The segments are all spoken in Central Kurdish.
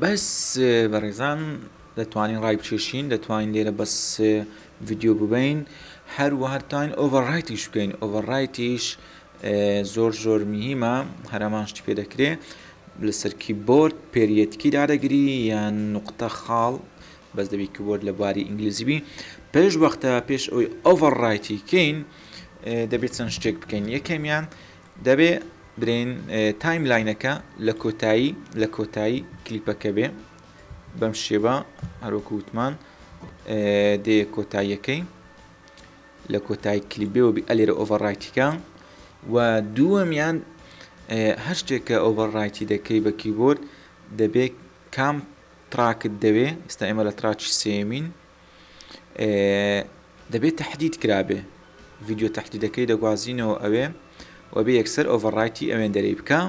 بەس بەڕێزان دەتوانین ڕای بکێشین، دەتوانین لێرە بەس ڤیدیۆ ببین، هەروەها دەتوانین overwrite یش بکەین. overwrite یش زۆر زۆر مهمە، هەرەمان شتی پێ دەکرێ. لەسەر کیبۆرد period key دادەگری یان نقطە خاڵ، بەس دەبی کیبۆرد لە بواری ئینگلیزی بی. پێش وەختە پێش ئەوی overwrite ی کەین دەبێت چەند شتێک بکەین. یەکەمیان دەبێ برێن timeline ەکە لە کۆتایی لە کۆتایی کلیپەکە بێ بەم شێوە، هەروەکو وتمان دێ کۆتاییەکەی لە کۆتایی کلیپ بێ و ئەلێرە overwrite یکە. و دووەمیان هەر شتێک کە overwrite ی دەکەی بە کیبۆرد دەبێت کام track ت دەوێ. ئێستا ئێمە لە track ی سێمین، دەبێت تهدید کرابێ ڤیدیۆ تهدیدەکەی دەگوازینەوە ئەوێ و بێ یەکسەر overwrite ی ئەوێن دەرەی بکە.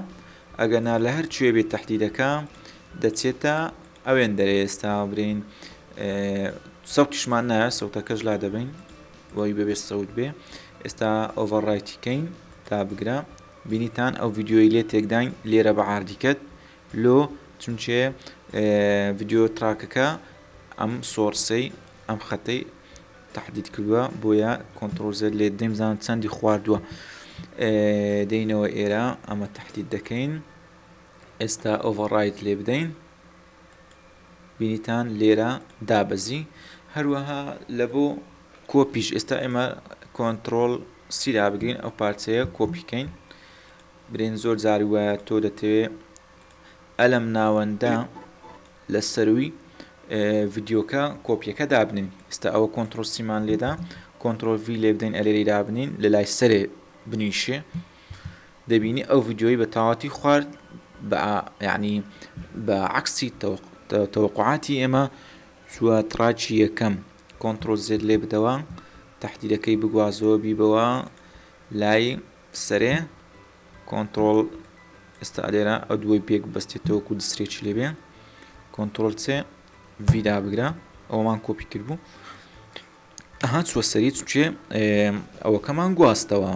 ئەگەنا لە هەر کوێ بێت تهدیدەکە دەچێتە ئەوێن دەرێ. ئێستا برین سەوتیشمان نایە، سەوتەکەش لا دەبین بۆی بەبێ سەوت بێ. ئێستا overwrite ی کەین تا بگرە بینیتان ئەو ڤیدیۆی لێ تێکداین لێرە بە عاردیکەت لۆ، چونچێ ڤیدیۆ track ەکە ئەم source ەی ئەم خەتەی تهدید کردووە، بۆیە control Z لێ دەیم زان چەندی خواردووە. دەینەوە ئێرە ئەمە تهدید دەکەین، ئێستا overwrite لێ بدەین، بینیتان لێرە دابەزی. هەروەها لە بۆ کۆپیش ئێستا ئێمە control C دابگرین ئەو پارچەیە کۆپیکەین برێن. زۆر جاری وایە تۆ دەتەوێ ئەلەم ناوەندە لە سەروی ڤیدیۆکە کۆپیەکە دابنین. ئێستا ئەوە control C مان لێدا، control V لێ بدەین ئەلێری دابنین لە لای سەرێ بنیشێ، دەبینی ئەو ڤیدیۆی بە تەواتی خوارد بە یعنی بە عکسی تەوەقعاتی ئێمە چووە track ی یەکەم. control Z لێ بدەوە، تهدیدەکەی بگوازەوە بیبەوە لای سەرێ، کۆنترۆڵ ئێستا لێرە ئەو دووەی پێک بەستێتەوە و دسرێکی لێبێ، control C V دابگرە، ئەومان کۆپی کرد بوو، ئەها چوە سەری چونکێ ئەوەکەمان گواستەوە.